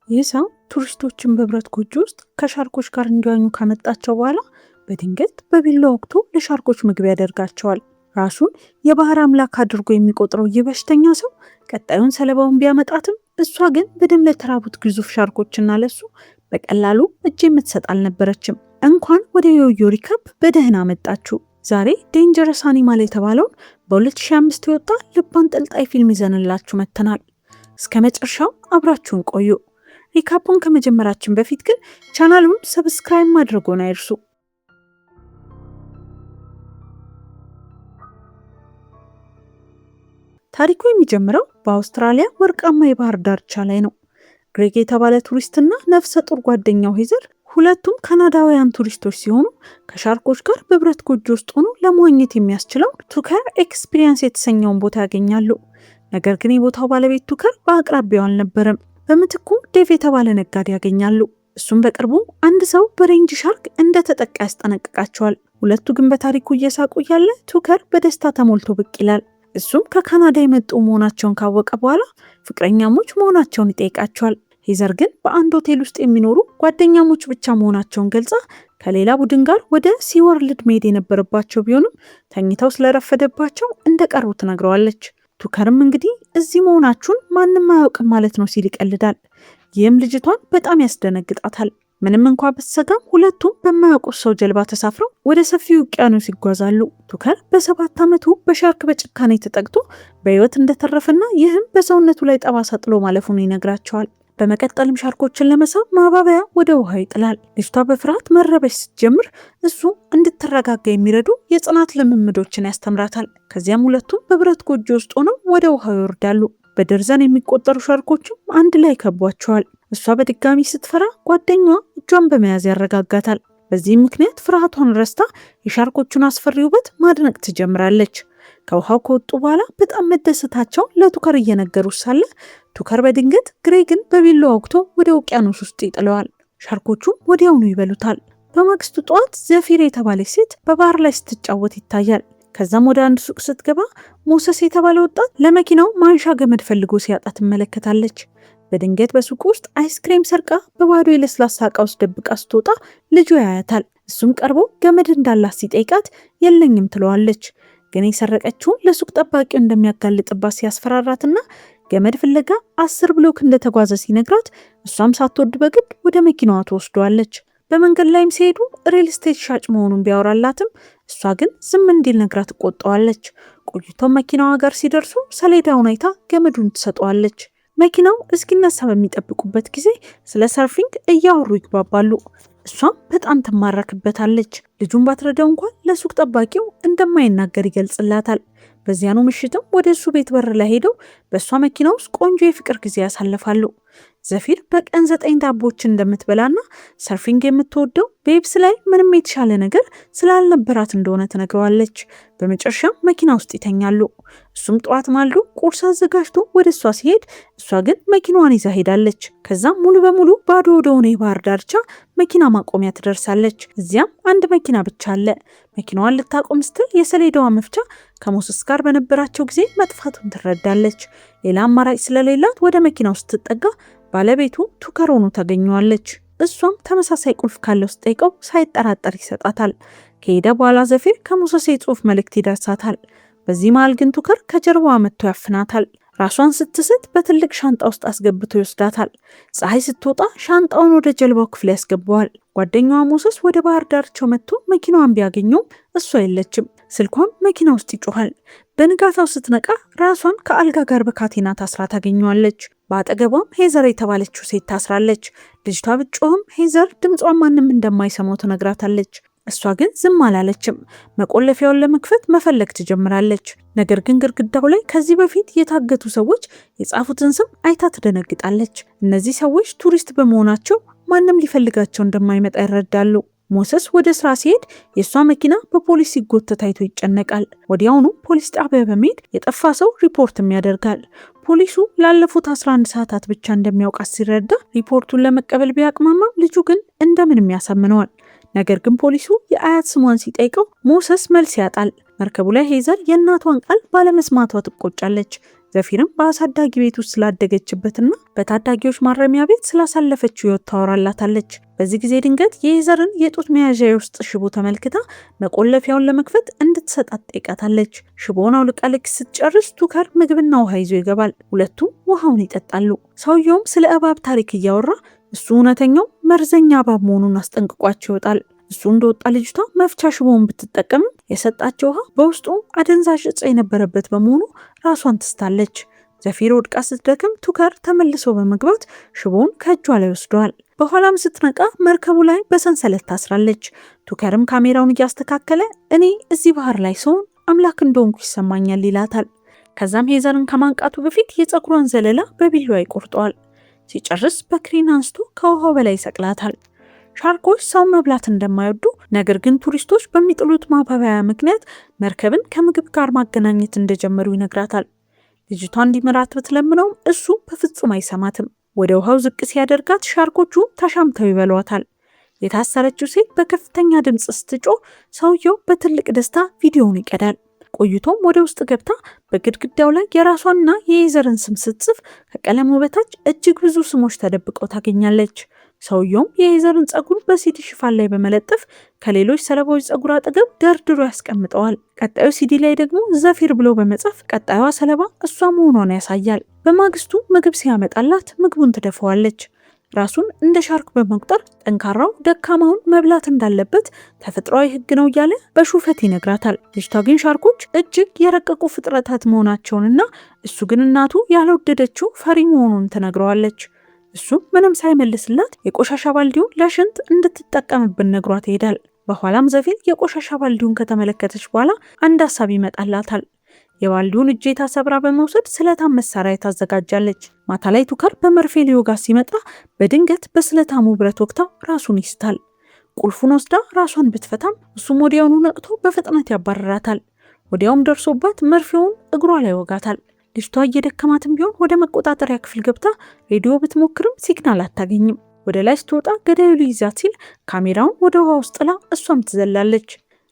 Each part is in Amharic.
ይህ ሰው ቱሪስቶችን በብረት ጎጆ ውስጥ ከሻርኮች ጋር እንዲዋኙ ካመጣቸው በኋላ በድንገት በቢላ ወግቶ ለሻርኮች ምግብ ያደርጋቸዋል። ራሱን የባህር አምላክ አድርጎ የሚቆጥረው ይህ በሽተኛ ሰው ቀጣዩን ሰለባውን ቢያመጣትም እሷ ግን በደም ለተራቡት ግዙፍ ሻርኮችና ለሱ በቀላሉ እጅ የምትሰጥ አልነበረችም። እንኳን ወደ ዮዮ recap በደህና መጣችሁ። ዛሬ Dangerous Animal የተባለውን በ2005 የወጣ ልብ አንጠልጣይ ፊልም ይዘንላችሁ መጥተናል። እስከ መጨረሻው አብራችሁን ቆዩ። Recap ኡን ከመጀመራችን በፊት ግን ቻናሉን subscribe ማድረጎን አይርሱ። ታሪኩ የሚጀምረው በአውስትራሊያ ወርቃማ የባህር ዳርቻ ላይ ነው። ግሬግ የተባለ ቱሪስትና ነፍሰ ጡር ጓደኛው ሄዘር ሁለቱም ካናዳውያን ቱሪስቶች ሲሆኑ ከሻርኮች ጋር በብረት ጎጆ ውስጥ ሆኖ ለመዋኘት የሚያስችለውን ቱከር Experience የተሰኘውን ቦታ ያገኛሉ። ነገር ግን የቦታው ባለቤት ቱከር በአቅራቢያው አልነበረም። በምትኩ ዴቭ የተባለ ነጋዴ ያገኛሉ። እሱም በቅርቡ አንድ ሰው በ range shark እንደተጠቃ ያስጠነቅቃቸዋል። ሁለቱ ግን በታሪኩ እየሳቁ እያለ ቱከር በደስታ ተሞልቶ ብቅ ይላል። እሱም ከካናዳ የመጡ መሆናቸውን ካወቀ በኋላ ፍቅረኛሞች መሆናቸውን ይጠይቃቸዋል። ሄዘር ግን በአንድ ሆቴል ውስጥ የሚኖሩ ጓደኛሞች ብቻ መሆናቸውን ገልጻ ከሌላ ቡድን ጋር ወደ SeaWorld መሄድ የነበረባቸው ቢሆንም ተኝተው ስለረፈደባቸው እንደቀሩ ትነግረዋለች። ቱከርም እንግዲህ እዚህ መሆናችሁን ማንም አያውቅም ማለት ነው ሲል ይቀልዳል። ይህም ልጅቷን በጣም ያስደነግጣታል። ምንም እንኳ ብትሰጋም ሁለቱም በማያውቁት ሰው ጀልባ ተሳፍረው ወደ ሰፊው ውቅያኖስ ይጓዛሉ። ቱከር በ7 ዓመቱ በሻርክ በጭካኔ ተጠቅቶ በሕይወት እንደተረፈና ይህም በሰውነቱ ላይ ጠባሳ ጥሎ ማለፉን ይነግራቸዋል። በመቀጠልም ሻርኮችን ለመሳብ ማባበያ ወደ ውሃ ይጥላል። ልጅቷ በፍርሃት መረበሽ ስትጀምር እሱ እንድትረጋጋ የሚረዱ የጽናት ልምምዶችን ያስተምራታል። ከዚያም ሁለቱም በብረት ጎጆ ውስጥ ሆነው ወደ ውሃው ይወርዳሉ። በደርዘን የሚቆጠሩ ሻርኮችም አንድ ላይ ከቧቸዋል። እሷ በድጋሚ ስትፈራ ጓደኛዋ እጇን በመያዝ ያረጋጋታል። በዚህም ምክንያት ፍርሃቷን ረስታ የሻርኮቹን አስፈሪ ውበት ማድነቅ ትጀምራለች። ከውሃው ከወጡ በኋላ በጣም መደሰታቸውን ለቱከር እየነገሩ ሳለ ቱከር በድንገት ግሬግን በቢላዋ ወግቶ ወደ ውቅያኖስ ውስጥ ይጥለዋል። ሻርኮቹም ወዲያውኑ ይበሉታል። በማግስቱ ጠዋት ዘፊር የተባለች ሴት በባህር ላይ ስትጫወት ይታያል። ከዛም ወደ አንድ ሱቅ ስትገባ ሞሰስ የተባለ ወጣት ለመኪናው ማንሻ ገመድ ፈልጎ ሲያጣ ትመለከታለች። በድንገት በሱቁ ውስጥ አይስክሬም ሰርቃ በባዶ የለስላሳ እቃ ውስጥ ደብቃ ስትወጣ ልጁ ያያታል። እሱም ቀርቦ ገመድ እንዳላት ሲጠይቃት የለኝም ትለዋለች። ግን የሰረቀችውን ለሱቅ ጠባቂው እንደሚያጋልጥባት ሲያስፈራራትና ገመድ ፍለጋ 10 block እንደተጓዘ ሲነግራት እሷም ሳትወድ በግድ ወደ መኪናዋ ትወስደዋለች። በመንገድ ላይም ሲሄዱ real estate ሻጭ መሆኑን ቢያወራላትም እሷ ግን ዝም እንዲል ነግራ ትቆጠዋለች። ቆይቶም መኪናዋ ጋር ሲደርሱ ሰሌዳውን አይታ ገመዱን ትሰጠዋለች። መኪናው እስኪነሳ በሚጠብቁበት ጊዜ ስለ surfing እያወሩ ይግባባሉ። እሷም በጣም ትማረክበታለች። ልጁን ባትረዳው እንኳን ለሱቅ ጠባቂው እንደማይናገር ይገልጽላታል። በዚያኑ ምሽትም ወደ እሱ ቤት በር ላይ ሄደው በእሷ መኪና ውስጥ ቆንጆ የፍቅር ጊዜ ያሳልፋሉ። ዘፊር በቀን 9 ዳቦችን እንደምትበላና surfing የምትወደው በየብስ ላይ ምንም የተሻለ ነገር ስላልነበራት እንደሆነ ትነግረዋለች። በመጨረሻም መኪና ውስጥ ይተኛሉ። እሱም ጠዋት ማልዶ ቁርስ አዘጋጅቶ ወደ እሷ ሲሄድ እሷ ግን መኪናዋን ይዛ ሄዳለች። ከዛም ሙሉ በሙሉ ባዶ ወደሆነ የባህር ዳርቻ መኪና ማቆሚያ ትደርሳለች። እዚያም አንድ መኪና ብቻ አለ። መኪናዋን ልታቆም ስትል የሰሌዳዋ መፍቻ ከሞሰስ ጋር በነበራቸው ጊዜ መጥፋቱን ትረዳለች። ሌላ አማራጭ ስለሌላት ወደ መኪናው ስትጠጋ ባለቤቱ ቱከር ሆኖ ታገኘዋለች። እሷም ተመሳሳይ ቁልፍ ካለው ስትጠይቀው ሳይጠራጠር ይሰጣታል። ከሄደ በኋላ ዘፊር ከሞሰስ የጽሁፍ መልእክት ይደርሳታል። በዚህ መሃል ግን ቱከር ከጀርባዋ መጥቶ ያፍናታል። ራሷን ስትስት በትልቅ ሻንጣ ውስጥ አስገብቶ ይወስዳታል። ፀሐይ ስትወጣ ሻንጣውን ወደ ጀልባው ክፍል ያስገባዋል። ጓደኛዋ ሞሰስ ወደ ባህር ዳርቻው መጥቶ መኪናዋን ቢያገኘውም እሷ የለችም። ስልኳም መኪና ውስጥ ይጮኋል። በንጋታው ስትነቃ ራሷን ከአልጋ ጋር በካቴና ታስራ ታገኘዋለች። በአጠገቧም ሄዘር የተባለችው ሴት ታስራለች። ልጅቷ ብትጮህም ሄዘር ድምጿን ማንም እንደማይሰማው ትነግራታለች። እሷ ግን ዝም አላለችም። መቆለፊያውን ለመክፈት መፈለግ ትጀምራለች። ነገር ግን ግድግዳው ላይ ከዚህ በፊት የታገቱ ሰዎች የጻፉትን ስም አይታ ትደነግጣለች። እነዚህ ሰዎች ቱሪስት በመሆናቸው ማንም ሊፈልጋቸው እንደማይመጣ ይረዳሉ። ሞሰስ ወደ ስራ ሲሄድ የእሷ መኪና በፖሊስ ሲጎተት አይቶ ይጨነቃል። ወዲያውኑ ፖሊስ ጣቢያ በመሄድ የጠፋ ሰው ሪፖርትም ያደርጋል። ፖሊሱ ላለፉት 11 ሰዓታት ብቻ እንደሚያውቃት ሲረዳ ሪፖርቱን ለመቀበል ቢያቅማማም ልጁ ግን እንደምንም ያሳምነዋል። ነገር ግን ፖሊሱ የአያት ስሟን ሲጠይቀው ሞሰስ መልስ ያጣል። መርከቡ ላይ ሄዘር የእናቷን ቃል ባለመስማቷ ትቆጫለች። ዘፊርም በአሳዳጊ ቤት ውስጥ ስላደገችበትና በታዳጊዎች ማረሚያ ቤት ስላሳለፈችው ሕይወት ታወራላታለች። በዚህ ጊዜ ድንገት የሄዘርን የጡት መያዣ የውስጥ ሽቦ ተመልክታ መቆለፊያውን ለመክፈት እንድትሰጣት ጠይቃታለች። ሽቦውን አውልቃ ልክ ስትጨርስ ቱከር ምግብና ውሃ ይዞ ይገባል። ሁለቱም ውሃውን ይጠጣሉ። ሰውየውም ስለ እባብ ታሪክ እያወራ እሱ እውነተኛው መርዘኛ እባብ መሆኑን አስጠንቅቋቸው ይወጣል። እሱ እንደወጣ ልጅቷ መፍቻ ሽቦውን ብትጠቀምም የሰጣቸው ውሃ በውስጡ አደንዛዥ እጽ የነበረበት በመሆኑ ራሷን ትስታለች። ዘፊር ወድቃ ስትደክም ቱከር ተመልሶ በመግባት ሽቦውን ከእጇ ላይ ወስደዋል። በኋላም ስትነቃ መርከቡ ላይ በሰንሰለት ታስራለች። ቱከርም ካሜራውን እያስተካከለ እኔ እዚህ ባህር ላይ ስሆን አምላክ እንደሆንኩ ይሰማኛል ይላታል። ከዛም ሄዘርን ከማንቃቱ በፊት የፀጉሯን ዘለላ በቢላዋ ይቆርጠዋል። ሲጨርስ በክሬን አንስቶ ከውሃው በላይ ይሰቅላታል። ሻርኮች ሰው መብላት እንደማይወዱ ነገር ግን ቱሪስቶች በሚጥሉት ማባበያ ምክንያት መርከብን ከምግብ ጋር ማገናኘት እንደጀመሩ ይነግራታል። ልጅቷ እንዲምራት ብትለምነውም እሱ በፍጹም አይሰማትም። ወደ ውሃው ዝቅ ሲያደርጋት ሻርኮቹ ተሻምተው ይበሏታል። የታሰረችው ሴት በከፍተኛ ድምፅ ስትጮህ ሰውየው በትልቅ ደስታ ቪዲዮውን ይቀዳል። ቆይቶም ወደ ውስጥ ገብታ በግድግዳው ላይ የራሷንና የሄዘርን ስም ስትጽፍ ከቀለሙ በታች እጅግ ብዙ ስሞች ተደብቀው ታገኛለች። ሰውየውም የሄዘርን ጸጉር በሲዲ ሽፋን ላይ በመለጠፍ ከሌሎች ሰለባዎች ጸጉር አጠገብ ደርድሮ ያስቀምጠዋል። ቀጣዩ ሲዲ ላይ ደግሞ ዘፊር ብሎ በመጻፍ ቀጣዩዋ ሰለባ እሷ መሆኗን ያሳያል። በማግስቱ ምግብ ሲያመጣላት ምግቡን ትደፈዋለች። ራሱን እንደ ሻርክ በመቁጠር ጠንካራው ደካማውን መብላት እንዳለበት ተፈጥሯዊ ሕግ ነው እያለ በሹፈት ይነግራታል። ልጅቷ ግን ሻርኮች እጅግ የረቀቁ ፍጥረታት መሆናቸውንና እሱ ግን እናቱ ያልወደደችው ፈሪ መሆኑን ትነግረዋለች። እሱም ምንም ሳይመልስላት የቆሻሻ ባልዲውን ለሽንት እንድትጠቀምብን ነግሯት ይሄዳል። በኋላም ዘፊር የቆሻሻ ባልዲውን ከተመለከተች በኋላ አንድ ሀሳብ ይመጣላታል። የባልዲውን እጀታ ሰብራ በመውሰድ ስለታም መሳሪያ ታዘጋጃለች። ማታ ላይ ቱከር በመርፌ ሊወጋ ሲመጣ በድንገት በስለታሙ ብረት ወቅታው ራሱን ይስታል። ቁልፉን ወስዳ ራሷን ብትፈታም እሱም ወዲያውኑ ነቅቶ በፍጥነት ያባረራታል። ወዲያውም ደርሶባት መርፌውን እግሯ ላይ ወጋታል። ልጅቷ እየደከማትም ቢሆን ወደ መቆጣጠሪያ ክፍል ገብታ ሬዲዮ ብትሞክርም signal አታገኝም። ወደ ላይ ስትወጣ ገዳዩ ሊይዛት ሲል ካሜራውን ወደ ውሃ ውስጥ ጥላ እሷም ትዘላለች።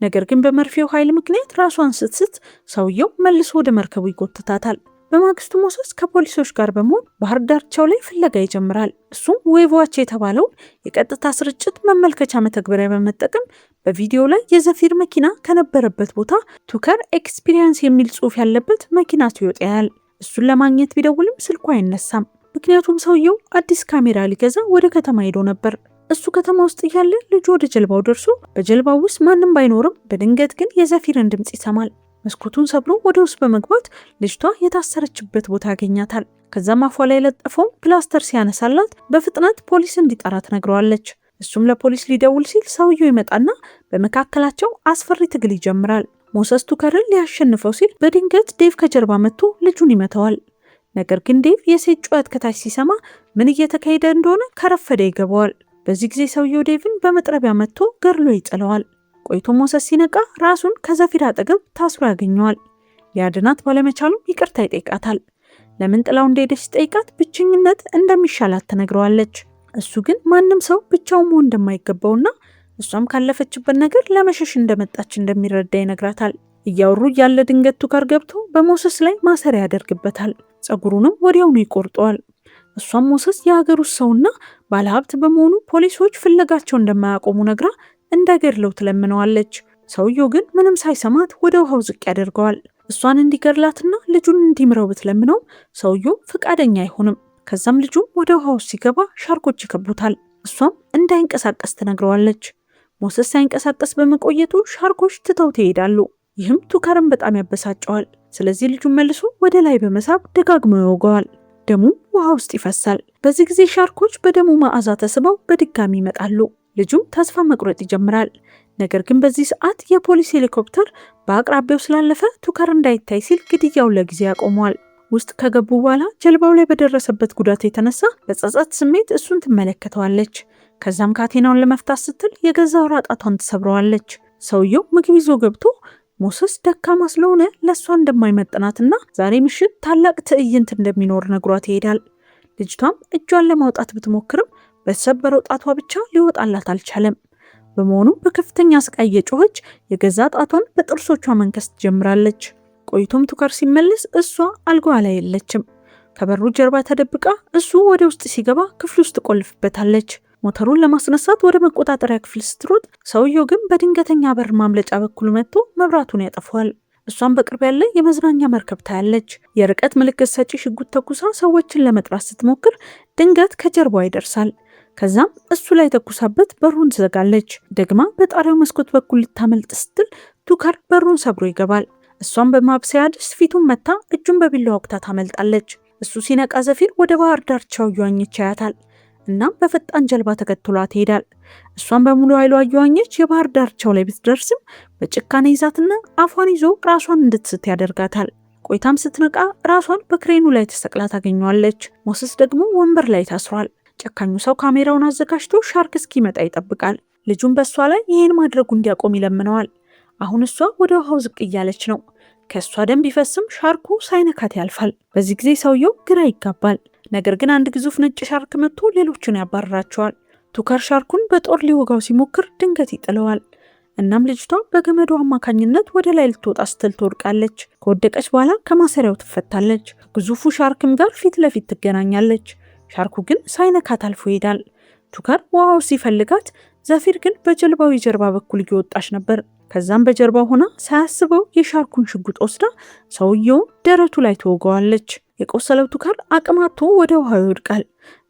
ነገር ግን በመርፌው ኃይል ምክንያት ራሷን ስትስት ሰውየው መልሶ ወደ መርከቡ ይጎትታታል። በማግስቱ ሞሰስ ከፖሊሶች ጋር በመሆን ባህር ዳርቻው ላይ ፍለጋ ይጀምራል። እሱም WaveWatch የተባለውን የቀጥታ ስርጭት መመልከቻ መተግበሪያ በመጠቀም በቪዲዮ ላይ የዘፊር መኪና ከነበረበት ቦታ ቱከር Experience የሚል ጽሑፍ ያለበት መኪና ሲወጣ ያያል። እሱን ለማግኘት ቢደውልም ስልኩ አይነሳም። ምክንያቱም ሰውየው አዲስ ካሜራ ሊገዛ ወደ ከተማ ሄዶ ነበር። እሱ ከተማ ውስጥ እያለ ልጁ ወደ ጀልባው ደርሶ በጀልባው ውስጥ ማንም ባይኖርም በድንገት ግን የዘፊርን ድምፅ ይሰማል። መስኮቱን ሰብሮ ወደ ውስጥ በመግባት ልጅቷ የታሰረችበት ቦታ ያገኛታል። ከዛም አፏ ላይ የለጠፈውን ፕላስተር ሲያነሳላት በፍጥነት ፖሊስ እንዲጠራ ትነግረዋለች። እሱም ለፖሊስ ሊደውል ሲል ሰውየው ይመጣና በመካከላቸው አስፈሪ ትግል ይጀምራል። ሞሰስ ቱከርን ሊያሸንፈው ሲል በድንገት ዴቭ ከጀርባ መጥቶ ልጁን ይመታዋል። ነገር ግን ዴቭ የሴት ጩኸት ከታች ሲሰማ ምን እየተካሄደ እንደሆነ ከረፈደ ይገባዋል። በዚህ ጊዜ ሰውየው ዴቭን በመጥረቢያ መጥቶ ገድሎ ይጥለዋል። ቆይቶ ሞሰስ ሲነቃ ራሱን ከዘፊር አጠገብ ታስሮ ያገኘዋል። ሊያድናት ባለመቻሉም ይቅርታ ይጠይቃታል። ለምን ጥላው እንደሄደች ሲጠይቃት ብቸኝነት እንደሚሻላት ትነግረዋለች። እሱ ግን ማንም ሰው ብቻውን መሆን እንደማይገባውና እሷም ካለፈችበት ነገር ለመሸሽ እንደመጣች እንደሚረዳ ይነግራታል። እያወሩ እያለ ድንገት ቱከር ገብቶ በሞሰስ ላይ ማሰሪያ ያደርግበታል። ጸጉሩንም ወዲያውኑ ይቆርጠዋል። እሷም ሞሰስ የሀገር ውስጥ ሰውና ባለሀብት በመሆኑ ፖሊሶች ፍለጋቸው እንደማያቆሙ ነግራ እንዳይገድለው ትለምነዋለች። ሰውየው ግን ምንም ሳይሰማት ወደ ውሃው ዝቅ ያደርገዋል። እሷን እንዲገድላትና ልጁን እንዲምረው ብትለምነውም ሰውየው ፈቃደኛ አይሆንም። ከዛም ልጁ ወደ ውሃው ሲገባ ሻርኮች ይከቡታል። እሷም እንዳይንቀሳቀስ ትነግረዋለች። ሞሰስ ሳይንቀሳቀስ በመቆየቱ ሻርኮች ትተው ትሄዳሉ። ይህም ቱከርን በጣም ያበሳጨዋል። ስለዚህ ልጁን መልሶ ወደ ላይ በመሳብ ደጋግሞ ይወገዋል። ደሙም ውሃ ውስጥ ይፈሳል። በዚህ ጊዜ ሻርኮች በደሙ መዓዛ ተስበው በድጋሚ ይመጣሉ። ልጁም ተስፋ መቁረጥ ይጀምራል። ነገር ግን በዚህ ሰዓት የፖሊስ ሄሊኮፕተር በአቅራቢያው ስላለፈ ቱከር እንዳይታይ ሲል ግድያውን ለጊዜ ያቆመዋል። ውስጥ ከገቡ በኋላ ጀልባው ላይ በደረሰበት ጉዳት የተነሳ በጸጸት ስሜት እሱን ትመለከተዋለች። ከዛም ካቴናውን ለመፍታት ስትል የገዛ አውራ ጣቷን ትሰብረዋለች። ሰውየው ምግብ ይዞ ገብቶ ሞሰስ ደካማ ስለሆነ ለእሷ እንደማይመጥናትና ዛሬ ምሽት ታላቅ ትዕይንት እንደሚኖር ነግሯት ይሄዳል። ልጅቷም እጇን ለማውጣት ብትሞክርም በተሰበረው ጣቷ ብቻ ሊወጣላት አልቻለም። በመሆኑም በከፍተኛ ስቃይ እየጮኸች የገዛ ጣቷን በጥርሶቿ መንከስ ትጀምራለች። ቆይቶም ቱከር ሲመለስ እሷ አልጋዋ ላይ የለችም። ከበሩ ጀርባ ተደብቃ እሱ ወደ ውስጥ ሲገባ ክፍል ውስጥ ትቆልፍበታለች። ሞተሩን ለማስነሳት ወደ መቆጣጠሪያ ክፍል ስትሮጥ ሰውየው ግን በድንገተኛ በር ማምለጫ በኩል መጥቶ መብራቱን ያጠፋዋል። እሷም በቅርብ ያለ የመዝናኛ መርከብ ታያለች። የርቀት ምልክት ሰጪ ሽጉጥ ተኩሳ ሰዎችን ለመጥራት ስትሞክር ድንገት ከጀርባዋ ይደርሳል። ከዛም እሱ ላይ ተኩሳበት በሩን ትዘጋለች። ደግማ በጣሪያው መስኮት በኩል ልታመልጥ ስትል ቱከር በሩን ሰብሮ ይገባል። እሷም በማብሰያ ድስት ፊቱን መታ እጁን በቢላዋ ወቅታ ታመልጣለች። እሱ ሲነቃ ዘፊር ወደ ባህር ዳርቻው እየዋኘች ያያታል። እናም በፈጣን ጀልባ ተከትሏት ይሄዳል። እሷም በሙሉ ኃይሏ እየዋኘች የባህር ዳርቻው ላይ ብትደርስም በጭካኔ ይዛትና አፏን ይዞ ራሷን እንድትስት ያደርጋታል። ቆይታም ስትነቃ ራሷን በክሬኑ ላይ ተሰቅላ ታገኘዋለች። ሞሰስ ደግሞ ወንበር ላይ ታስሯል። ጨካኙ ሰው ካሜራውን አዘጋጅቶ ሻርክ እስኪመጣ ይጠብቃል። ልጁን በእሷ ላይ ይህን ማድረጉ እንዲያቆም ይለምነዋል። አሁን እሷ ወደ ውሃው ዝቅ እያለች ነው። ከእሷ ደም ቢፈስም ሻርኩ ሳይነካት ያልፋል። በዚህ ጊዜ ሰውየው ግራ ይጋባል። ነገር ግን አንድ ግዙፍ ነጭ ሻርክ መጥቶ ሌሎቹን ያባርራቸዋል። ቱከር ሻርኩን በጦር ሊወጋው ሲሞክር ድንገት ይጥለዋል። እናም ልጅቷ በገመዱ አማካኝነት ወደ ላይ ልትወጣ ስትል ትወድቃለች። ከወደቀች በኋላ ከማሰሪያው ትፈታለች። ከግዙፉ ሻርክም ጋር ፊት ለፊት ትገናኛለች። ሻርኩ ግን ሳይነካት አልፎ ይሄዳል። ቱከር ውሃው ሲፈልጋት፣ ዘፊር ግን በጀልባው የጀርባ በኩል እየወጣች ነበር። ከዛም በጀርባው ሆና ሳያስበው የሻርኩን ሽጉጥ ወስዳ ሰውየውን ደረቱ ላይ ትወገዋለች። የቆሰለው ቱከር አቅም አጥቶ ወደ ውሃው ይወድቃል።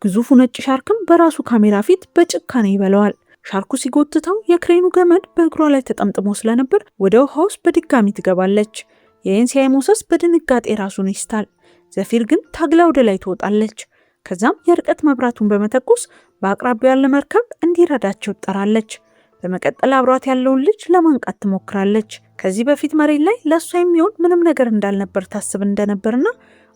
ግዙፉ ነጭ ሻርክም በራሱ ካሜራ ፊት በጭካኔ ይበለዋል። ሻርኩ ሲጎትተው የክሬኑ ገመድ በእግሯ ላይ ተጠምጥሞ ስለነበር ወደ ውሃ ውስጥ በድጋሚ ትገባለች። ይህን ሲያይ ሞሰስ በድንጋጤ ራሱን ይስታል። ዘፊር ግን ታግላ ወደ ላይ ትወጣለች። ከዛም የርቀት መብራቱን በመተኮስ በአቅራቢያው ያለ መርከብ እንዲረዳቸው ትጠራለች። በመቀጠል አብሯት ያለውን ልጅ ለማንቃት ትሞክራለች። ከዚህ በፊት መሬት ላይ ለእሷ የሚሆን ምንም ነገር እንዳልነበር ታስብ እንደነበርና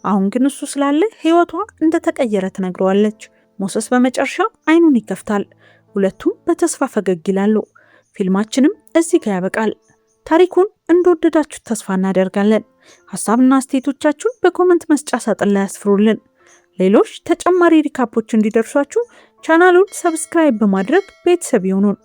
አሁን ግን እሱ ስላለ ሕይወቷ እንደተቀየረ ትነግረዋለች። ሞሰስ በመጨረሻ አይኑን ይከፍታል። ሁለቱም በተስፋ ፈገግ ይላሉ። ፊልማችንም እዚህ ጋር ያበቃል። ታሪኩን እንደወደዳችሁ ተስፋ እናደርጋለን። ሀሳብና አስተያየቶቻችሁን በ comment መስጫ ሳጥን ላይ ያስፍሩልን። ሌሎች ተጨማሪ recap ኦች እንዲደርሷችሁ ቻናሉን subscribe በማድረግ ቤተሰብ ይሁኑን።